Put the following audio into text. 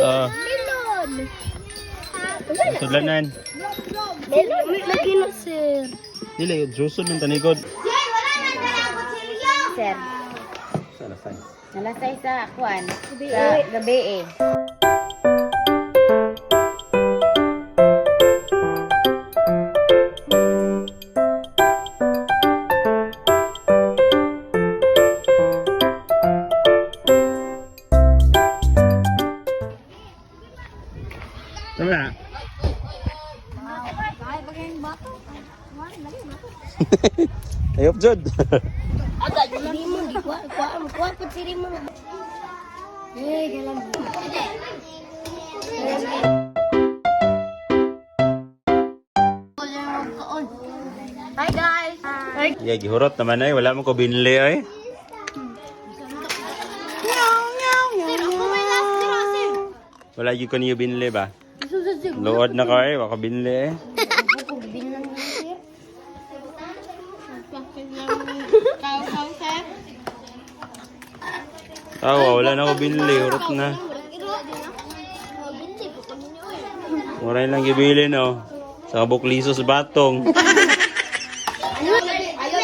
Ah, Melon. sudlanan. Melon. Lagi na, sir. Dili, juso ng tanikod. Sir, Salasay. nalasay sa kuan. Sa gabi eh. Tama na. Ayop, Jod. Rimon, di kuha, kuha, kuha po si Rimon. Eh, galang. Hi guys! Yeah, gihurot naman ay. Wala mo ko binli ay. Sir, ako may last sir, sir. Wala gyud ko niyo binli ba? Load na ko ay, wako binli eh. Tawa, wala na ko binli, hurot na. Mura lang gibili no. Sa bukliso sa batong. Ayaw,